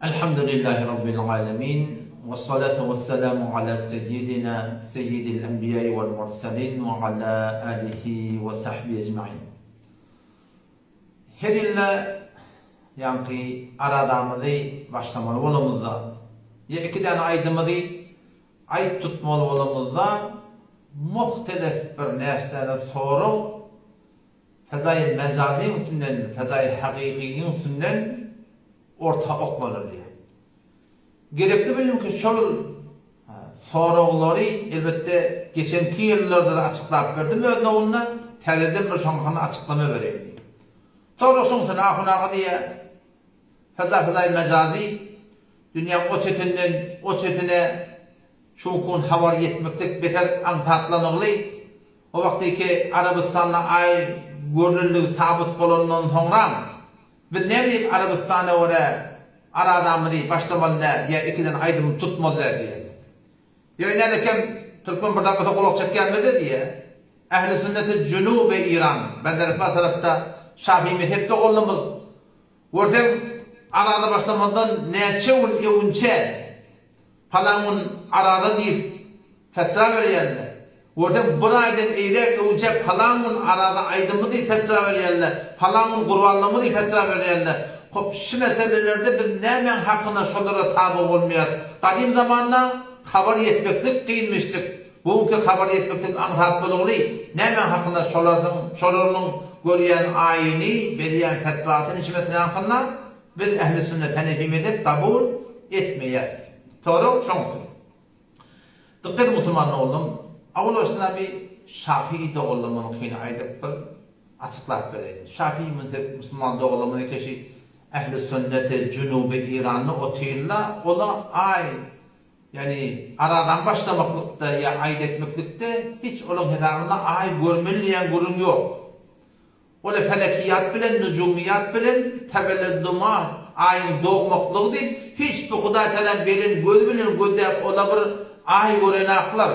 Elhamdülillahi Rabbil alemin, wessalatu wessalamu ala seyyidina seyyidil enbiýai wal murselin we ala alihi we sahbihi ecmain. Her ýylda ýaňky aradamyzy başlamaly bolamyzda, ýa iki däne aýdymyzy aýt tutmaly bolamyzda muhtelef bir näçe sorag fezaýy mejazyň üstünden, fezaýy hakykynyň üstünden orta oklanylýar. Gerekli bildim ki şol soraglary elbetde geçenki ýyllarda-da açyklap berdim öz nowunda, täzeden bir şoň hakynda açyklama bereýin diýip. Sorag şuňsuna ahun aga diýýär, Feza fezaýy mejazy dünýäň o çetinden o çetine şu kun habar ýetmeklik beter aňsatlanygly, o wagtyky Arabystanda aý görnenligi sabyt bolandan soňram, Biz näme diýip Arabystana görä arazamyzy başlamaly dä ýa ikiden aýdym tutmaly dä diýýärler. Ýa ine kem türkmen bir zat bolsa gulak çekýänmizde diýýär. Ähli sünneti junuby Iran, Bender Abbas tarapda Şafii mezhep doganlymyz. Görseň araza başlamazdan näçe gün öwünçä Palan gün araza diýip fetwa berýänler. Görseň bir aýdan eýräk öwünçä palan gün araza aýdymy diýip fetwa berýänler, palan gün gurbanlygymy diýip fetwa berýänler. Hop şu meselelerde biz nämäň hakyna şolara taby bolmaýas. Gadym zamanda habar ýetmeklik kynmyşdyk. Bu günki habar ýetmeklik aňsat bolugly nämäň hakyna şolardyň şolarynyň görýän aýyny, berýän fetwasyny şu meseläň hakynda Biz ähli sünnet hanefi mezhep kabul etmeýäs. Sorag şoň üçin. Dykgat ediň musulman doganlarym, awal başdan bir şafii doganlarymyzyňkyny aýdyp bir açyklap bereýin. Şafii mezhep musulman doganlarymyz keşi ähli sünneti junuby Iranda otyrlar, ola aý ýagny aradan başlamaklykda ýa aýda etmeklikde hiç olaň hesabynda aý görmeli diýen gürrüň ýok. Ol-a felekiýat bilen, nujumyýat bilen tebelledduma, aýyň dogmaklygy diýip, hiç bir Hudaý Tagalaň beren gözi bilen gözläp ola bir aý görenaklar.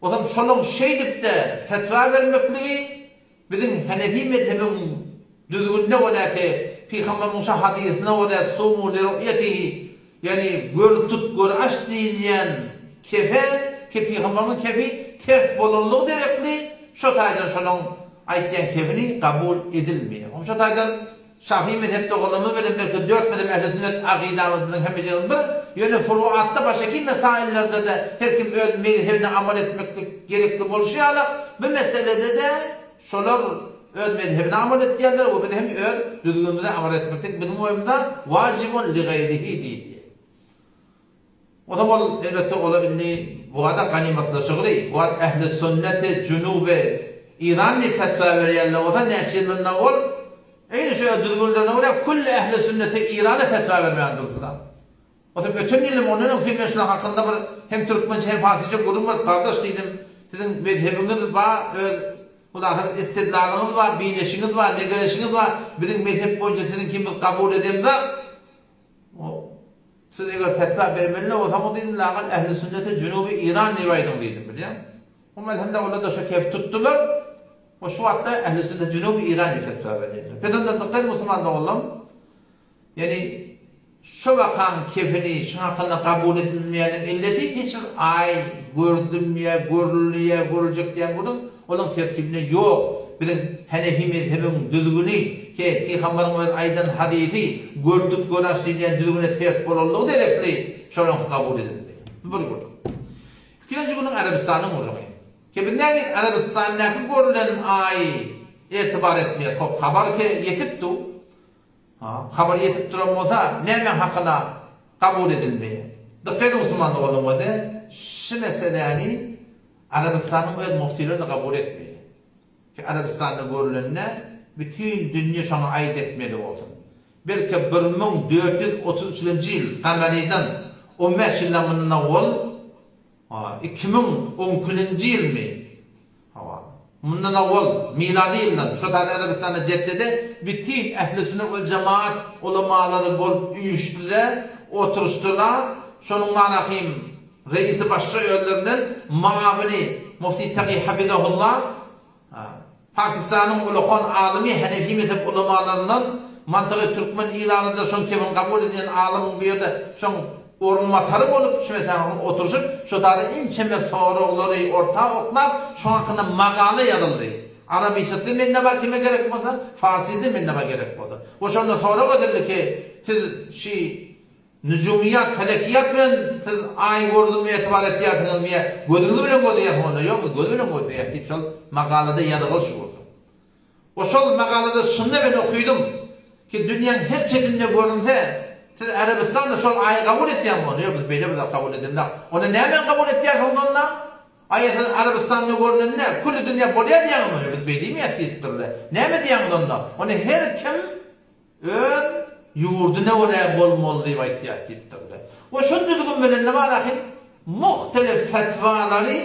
Ozam şolaň şeýdip-de fetwa bermekligi biziň Henefi mezhebiň düzgünine görä ki, Pygamberimiziň şu hadysyna görä sumu li ru'ýetihi, Ýagny gör tut gör aç diýilýän kefe ki pygamberimiziň kefi ters bolanlygy derekli şo taýdan şolaň aýtýan kefini kabul edilmeýär. Oň şo taýdan Şafii mezhep doganlarymyz bilen belki dört mezhep ähli sünnet akydamyz biziň hemmejigimiz bir, ýöne furuatda başeki mesaillerde-de her kim öz mezhebine amal etmeklik gerekli bolşy ýaly bu meselede-de şolar Öz mezhebine amal etýärler we biz hem öz düzgünimize amal etmeklik biziň boýnumyza wajibun li gaýrihi diýilýär. Onsoň ol elbetde olar indi bu wada ganymatlaşygyly, bu wagt ähli sünneti junuby Iran diýip fetwa berýärler bolsa näçe ýyl mundan owal eýni şu öz düzgünlerine görä külli ähli sünneti Irana fetwa bermän durdular. Otam öten ýyl hem ondan öňki ýyl men şular hakynda bir hem türkmençe hem farsyça gürrüň berip gardaş diýdim, siziň mezhebiňiz bar, öz hulasa bir istidlalyňyz bar, bineşiňiz bar, negereşiňiz bar, biziň mezhep boýunça siziňkimiz kabul edemzok. O siz eger fetwa bermeli-de bolsaňyz diýdim, lagal ähli sünnete junuby Iran diýip aýdyň diýdim, bilýäňmi? Hum elhamdulillah olar-da şo kefi tutdular. We şu wagtda ähli sünnet junuby Iran diýip fetwa berýärler. Pes onda dykgat musulman doganlarym. Ýagny şo wakaň kefeni şuň hakynda kabul edilmeýäniň illeti hiç bir aý gördüm ýa görüldi ýa görüljek diýen gürrüň olaň tertibinde ýok. Biziň Henefi mezhebiň düzgüni ke Pygambaryň öz aýdan hadysy gör tut gör aç diýilýän düzgüne ters bolanlygy derekli şolaňky kabul edilmeýär. Bu bir gürrüň. Ikilenji gürrüň Arabystanyň gürrüňi. Ke biz nädip Arabystandaky görülen aýy etibar etmeýäs hop habar ke ýetip dur. Habar ýetip duran bolsa, nämäň hakyna kabul edilmeýär? Dykgat ediň musulman doganlar wede şu meseläni Arabystanyň öz muftileri-de kabul etmeýär. Ki Arabystanda görülende bütin dünýe şoňa aýyt etmeli bolsun. Belki 1433 nji ýyl Gamarydan 15 ýyldan mundan owal 2012-nji ýylmy? Hawa. Mundan owal, milady ýyldan, şo taýda Arabystanda Jeddede bütin ähli sünnet we jemaat ulamalary bolup üýşdüler, oturyşdylar. Şonuň marahym reisi başga özlerinden muawini Mufti Taki hafizahullah, Pakistanyň ulakan alymy Hanefi mezhep ulamalaryndan. Mantygy türkmen ilatyda şoň kebin kabul edýän alymyň bu ýerde şoň orunbasary bolup şu meseläni oturyşyp şo taýda inçeme soraglary orta oklap şoň hakynda makala ýazyldy. Arabiçasy mende bar kime gerek bolsa, farsysy mende bar gerek bolsa. We şonda sorag edildi ki siz şi Nüjumyýat, felekiýat bilen siz aý gördüňmi etibar etýärsiňizmi ýa gözüňiz bilen gözleýärsiňiz onda ýok biz göz bilen gözleýäs diýip şol makalada ýazygyl şu bolsa. We şol makalada şunda men okydym ki dünýäň her çetinde görünse siz Arabystanda şol aýy kabul etýäňmi onda ýok biz beýle bir zat kabul edemzok. Onda nämäni kabul etýärsiňiz onda? Aý siz Arabystanda görünende külli dünýä bolýar diýýäňizmi ýok biz beý diýmeýäs diýipdirler. Näme diýýäňiz onda? Onda her kim Öz ýurduna görä bolmaly diýip aýtýar diýipdirler. We şol düzgün bilen bar ahim muhtelif fetwalary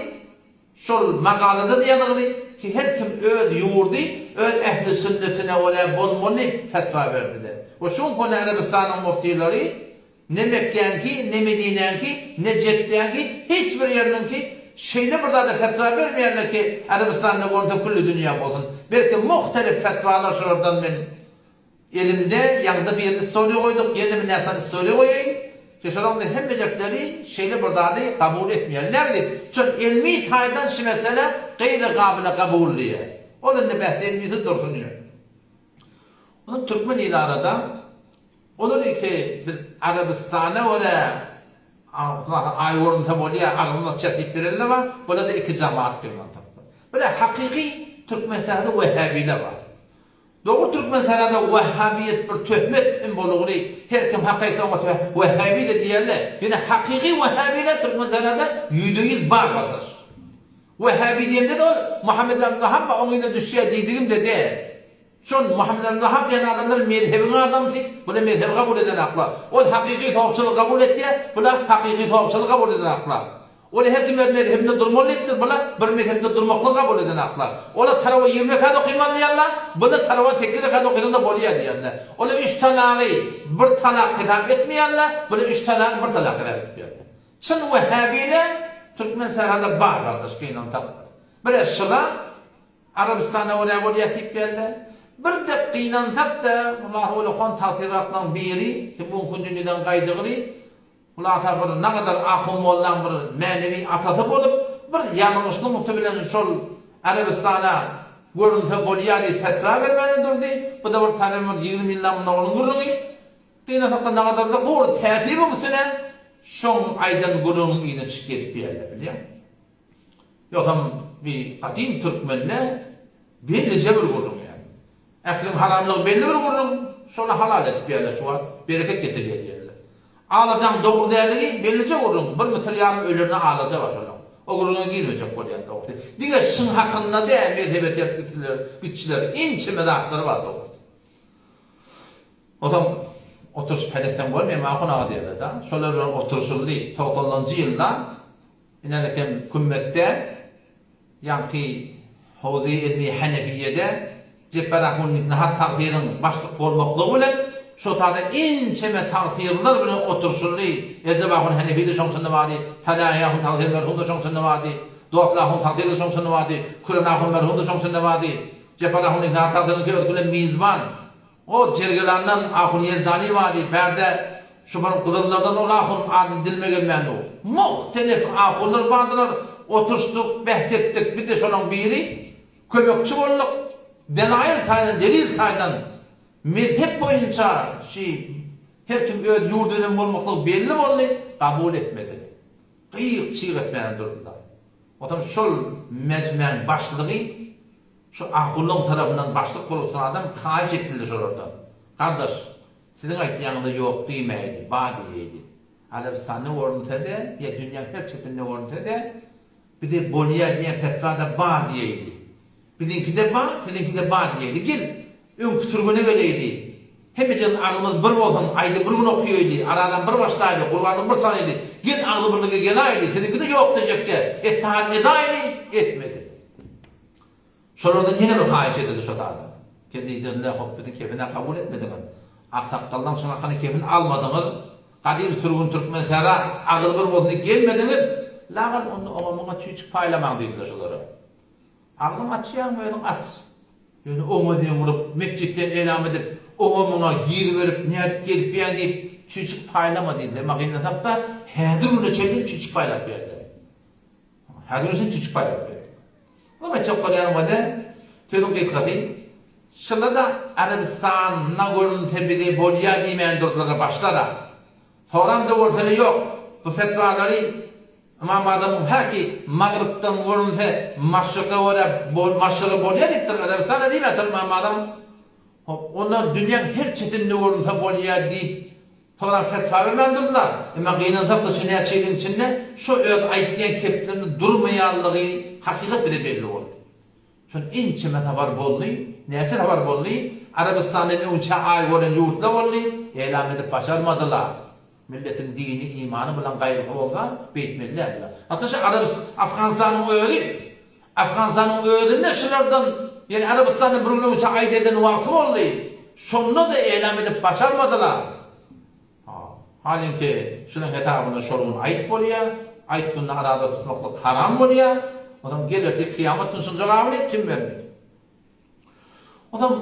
şol makalada-da ýazylgy ki her kim öz ýurdy öz ehli sünnetine görä bolmaly diýip fetwa berdiler. We şu günki güne Arabystanyň muftylary Ne Mekgäňki, ne Medinäňki, ne Jetdäňki, hiç bir ýeriniňki şeýle bir zada fetwa bermeýärler ki, Arabystanda görünse külli dünýä bolsun. Belki muhtelif fetwalar şolardan men elimde, ýaňda bir istoriýa goýduk, ýene bir näsany istoriýa goýaýyn, ki şolaryň hemmejekleri şeýle bir zady kabul etmeýärler. Näme diýip? Şol elmi taýdan şu mesele gaýry gabyla kabul diýýär. Ol indi bäs elmisi dursun diýýär. Onda türkmen ili arada Olar ki biz Arabystana görä aý görünse bolýa agzymyz açýa diýip berenler bar, bularda iki jamaat gelmän tapdy. Birä hakyky Türkmenistanda wehhabiler bar. Dogry Türkmenistanda wehhabiýet bir töhmet hem bolugly her kim hak aýtsa oňa wehhabi-de diýerler. Ýöne hakyky wehhabiler Türkmenistanda 100% bar gardaş. Wehhabi diýemde-de ol Muhammed Abdulwahhab bar oň yzyna düşýär diýdigim-de däl. Şol Muhammet al-Wahhab diýen adamlar mezhebiň adamsy, bular mezhebi kabul eden aklar. Ol hakyky sopçylygy kabul etýär, bular hakyky sopçylygy kabul eden aklar. Ol her kim öz mezhebinde durmaly diýipdir, bular bir mezhepde durmaklygy kabul eden aklar. Olar tarawa 20 rekat okymaly diýýärler, bular tarawa 8 rekat okysaň-da bolýar diýýärler. Olar üç talagy bir talak hesap etmeýärler, bular üç talagy bir talak hesap edipýärler. Çyn wehhabiler türkmen sährada bar gardaş gynansak-da. Birä şyla, Arabystana görä bolýar diýip geldi. Bir dek gynansak-da, Mullah Uly-han tagsyraklaň biri, ki bu günki dünýeden gaýdygyly, Hulasa bir nagadar ahun mollaň bir mänewi atasy bolup, bir ýalňyşlygyň üsti bilen şol Arabystana görünse bolýar diýip fetwa bermäne durdy. Bu-da bir taryby bir 20 ýyldan mundan onuň gürrüňi. Gynansak-da nagadar-da gowy täsiriň üstüne şoň aýdan gürrüňiniň yzyna düşüp gezip ýörler, bilýäňmi? Ýogsam bi gadym türkmende bellije bir gürrüň ýaly. Äkliň haramlygy belli bir gürrüň, şony halal edip ýärler şu wagt, bereket getirýär diýerler. Alajaň dogry dälligi bellije gürrüň, bir metr ýarym ölerine alaja bar şolaň. O gürrüňe girmejek bolýan dogrusy. Diňe şyň hakynda däl mezhebe ters gitseler, gitçiler ençeme zatlary bar dogrusy. Onsoň oturyşyp hal etseň bolmaýar, Ahun aga diýerler-de. Şolar bilen oturyşyldy. Togsanynjy ýylda Inänekem kümmetde, ýaňky Howzy Ilmi Hanefiýede Jepbar ahun ibn Hat tagsyryň başlyk bolmaklygy bilen şo tada ençeme tagsyrlar bilen oturyşyldy. Erjep ahun Hanefi-de şoň içinde bardy, Talaýy ahun tagsyr merhum-da şoň içinde bardy, Dostly ahun tagsyr-da şoň içinde bardy, Küren ahun merhum-da şoň içinde bardy. Jepbar ahun ibn Hat tagsyryňky özi bilen mizban. O Jergelandan ahun Ýezdani bardy, bärde şu bir gyzyllardan ol ahun ady dilime gelmän dur. Muhtelif ahunlar bardylar, oturyşdyk, bähs etdik, biz-de şolaň biri, kömekçi bolduk, delaýyl taýdan, delil taýdan, mezhep boýunça şi her kim öz ýurdy bilen bolmaklygy belli boldy, kabul etmediler. Gyk-çyg etmäne durdular. Otam şol mejmäň başlygy Şu ahullaň tarapyndan başlyk bolup oturan adam haýyş etdildi şolardan. Gardaş, siziň aýtýaňyza ýok diýmäýdi, ba diýeýdi. Arabystanda görünse-de, ýa dünýäň her çetinde görünse-de, bize bolýa diýen fetwa-da ba diýeýdi. Biziňkide ba, siziňkide ba diýeýdi. Gel, öňki sürgüne geleýli. Hemmejegiň agzymyz bir bolsun, aýda bir gün okaýaýly, aradan bir başlaýly, gurbanlyk bir çalaýly, gel agzybirlige gelaýly, siziňkide ýok diýjekge, etdihat edaýly, etmedi. Şolardan ýene bir haýyş edildi şo zada. Sen diýdiler, hop, biziň kepini kabul etmediňiz. Aksakgaldan şuňakany kepin almadyňyz. Gadym sürgün Türkmensära agyz bir bolsun diýip gelmediňiz. Lagal onda oňa-muňa çüýçük paýlamaň diýdiler şolara. Agzyňy açýaňmy özüň aç. Ýöne oňa deň urup, metjitden elam edip, Oňa-muňa giriberip, nädip gezipýäň diýip, çüýçük paýlama diýdiler. Emma gynansak-da, häzir güne çenli çüýçük paýlap berdiler. Häzir güne çenli çüýçük paýlap berdiler. Olam aýtjak bolýanym o däl. Sözüň gysgasy, şyla-da Arabystanda görünse bize bolýa diýmän durdular-a başda-da. Soramda görsele ýok. Bu fetwalary Ymam Azamyň häki magrypdan görünse maşryka görä maşryga bolýa diýipdir, Arabystana diýmäpdir Ymam Azam. Hop, onda dünýäň her çetinde görünse bolýa diýip soram fetwa bermän durdular. Emma gynansakda şu näçe ýylyň içinde şo öz aýtýan keplerinde durmaýanlygy hakykat bize belli boldy. Şol ençeme sapar boldy, näçe sapar boldy, Arabystandan öňçä aý gören ýurtlar boldy, elam edip başarmadylar. Milletiň dini, imany bilen gaýgysy bolsa, beýtmeli däldiler. Hatda şu Arabys, Afganystanyň özi, Afganystanyň özünde şulardan, ýagny Arabystandan bir gün öňçä aý deden wagty boldy, şonda-da elam edip başarmadylar. Halyňky şunuň hesabyna şol gün aýt bolýar. Aýt günde araza tutmaklyk haram bolýar. Onsoň gel ertir kyýamat gün şuň jogabyny kim bermeli? Onsoň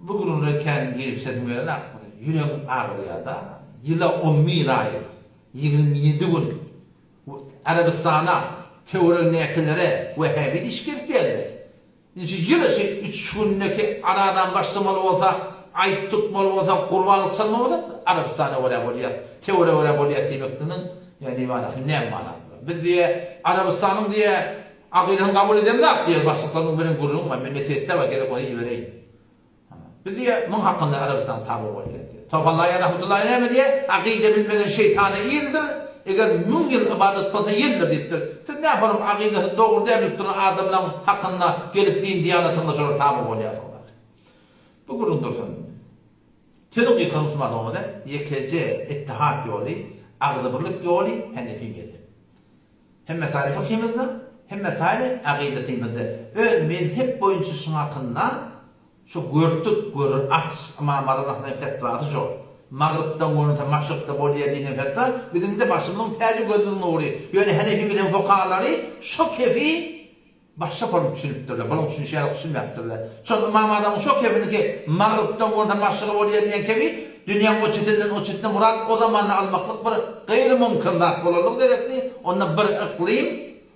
bu gürrüňlere kän girişesim gelenok. Ýüregim agyrýar-da. Ýyla on bir aý, 27 gün Arabystana, töweregindäkilere wehhabi diş kesip geldi. Nji ýyl şu üç gündeki aradan başlamaly bolsa, aýt tutmaly bolsa, gurbanlyk çalmaly bolsa, Arabystana görä bolýas, töwre görä bolýas diýmekdiniň, ýagny manasy näme manasy bar? Biz diýe Arabystanyň diýe akylyny kabul edemzok diýe başlyklaryň beren gürrüňi bar, mende sesde bar gerek bolsa ibereýin. Biz diýýär, muň hakynda Arabystan taby bolýar diýýär. Tofallaýy rahmetullahi näme diýýär? Akyda bilmegen şeýtana ildir, eger müň ýyl ybadat kylsa ýeldir diýipdir. Siz nähorum akydasy dogry däl bilip duran adamlaň hakynda gelip din diýanatyňda şolara taby bolýarsyňyz. Bu gürrüň dursun. Sözüň gysgasy musulman doganlar, ýekeje ittihat ýoly, agzybirlik ýoly Henefi mezhebi. Hem mesaýly fykhymyzda, hem mesaýly agydatymyzda öz mezhep boýunça şuň hakynda şu gör tut, görür aç Ymam Azam rahmetullahi fetwasy şol. Magrypdan görünse maşrykda bolýar diýlen fetwa biziňde başymyzyň täji gözümiziň nury. Ýöne Henefi mezhebiň fukahalary şo kefi Başga form düşünipdirler, bulaň düşünişi ýaly düşünmäpdirler. Şol Ymam Azamyň şo kebiniki Magrypdan görünse maşryga bolýar diýen kebi dünýäň o çetinden o çetine murat o zamanda almaklyk bir gaýrymümkin zat bolanlygy derekli, onda bir yklym,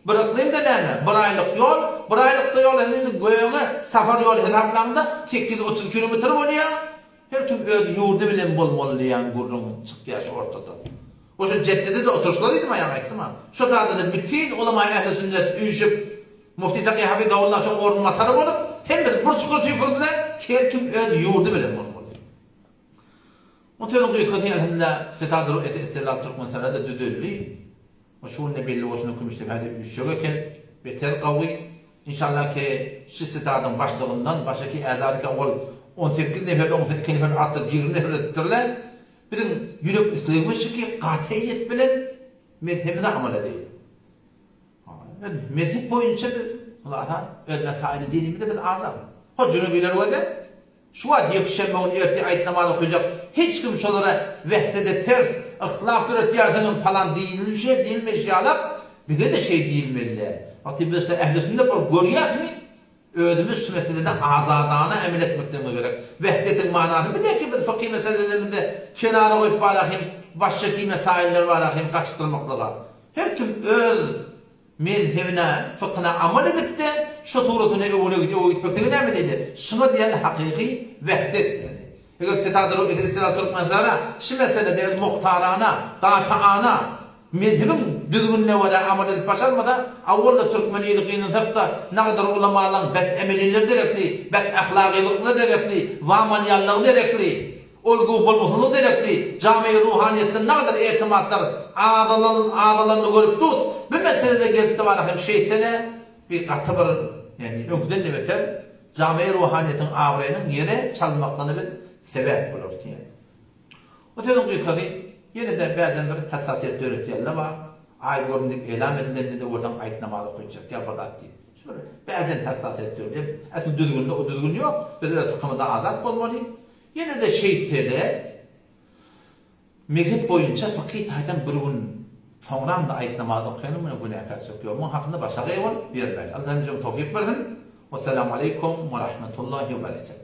bir yklym-da näme, bir aýlyk ýol, bir aýlykda ýol hem indi göýäňe safar ýoly hesaplaňda 830 kilometr bolýar, Her kim öz ýurdy bilen bolmaly diýen gürrüň çykýar şu ortadan. We şu Jeddede-de oturyşlar diýdim aýaň aýtdym-a. Şo zada-da bütin ulama ähli sünnet üýşüp, Mufti Taky Hafizahullah şoň orunbasary bolup, hemmesi bir çukura tüýkürdiler, her kim öz ýurdy bilen bolmaly. Bu sözüň gysgasy elhamdülillah Setad Ru'yeti Istiglal Türkmenistanda-da düzeldi. We şu günde belli bolşuna Kümüşdepede üýşjek eken. Beter gawy. Inşallah ki şu sitadyň başlygyndan başa ki äzady ol 18 nefer oňsa 2 nefer artdyryp 20 nefer edipdirler. Biziň ýürek islegimiz şu ki gatyýet bilen mezhebimize amal edeýli. Mezhep boýunça biz hulasa öz mesaili dinimizde biz azat. Ho junubiler göze Şu wagt ýekşenbe güni ertir aýt namazy okajak hiç kim şolara wehdede ters, yhtilaf döretýärsiňiz palan diýilişi diýilmeýşi ýalak bize-de şeý diýilmeli-dä. Wagty biz şo ähli sünnet bolup görýäsmi özümiz şu meselede azadana emel etmekligimiz gerek. Wehdetiň manasy bideki biz fykhy meselelerimizde kenara goýup barahym başşaki mesailler barahym gaçdyrmaklyga. Her kim öz Mezhebine, fykhyna amal edip-de, şo suratyna öwre git, öwre gitmeklige näme diýilýär? Şuňa diýýärler hakyky wehdet diýýärler. Eger Setadar Esra Türkmenistana şu meselede öz muhtarana, gataana, mezhebiň düzgünine görä amal edip başarmasa, awwal-da türkmen ili gynansak-da, nagadar ulamalaryň bet emelileri derekli, bet ahlagylyklary derekli, wamalýanlygy derekli, Ol gowy bolmasynlygy derekli jamy ruhanyýetden nagadar etimatlar azalan azalanyny görüp dus, bu meselede gelipdi bara hem şeýtsene bir gaty bir ýagny öňküden-de beter jamy ruhanyýetiň abraýynyň ýere çalynmaklygyna biz sebäp bolarys diýen. Bu sözüň gysgasy ýene-de bäzem bir hassasiýet döretýänler bar. Aý göründi diýip elam edilende-de görseň aýt namaz okaýjak ýa bir zat diýip. Şu bir bäzen hassasiýet döredýär. Äsli düzgünde o düzgün ýok. Biz öz fykymyzda azat bolmaly. Ýene-de şeýtse-de, mezhep boýunça fykhy taýdan bir gün soňram-da aýt namazy okaýanyň bilen günäkärçilik ýok. Muň hakynda başagaý bolup ýörmäli. Allah hemmämize towfyk bersin. Wessalamu aleýkum we rahmetullahi we berekatuh.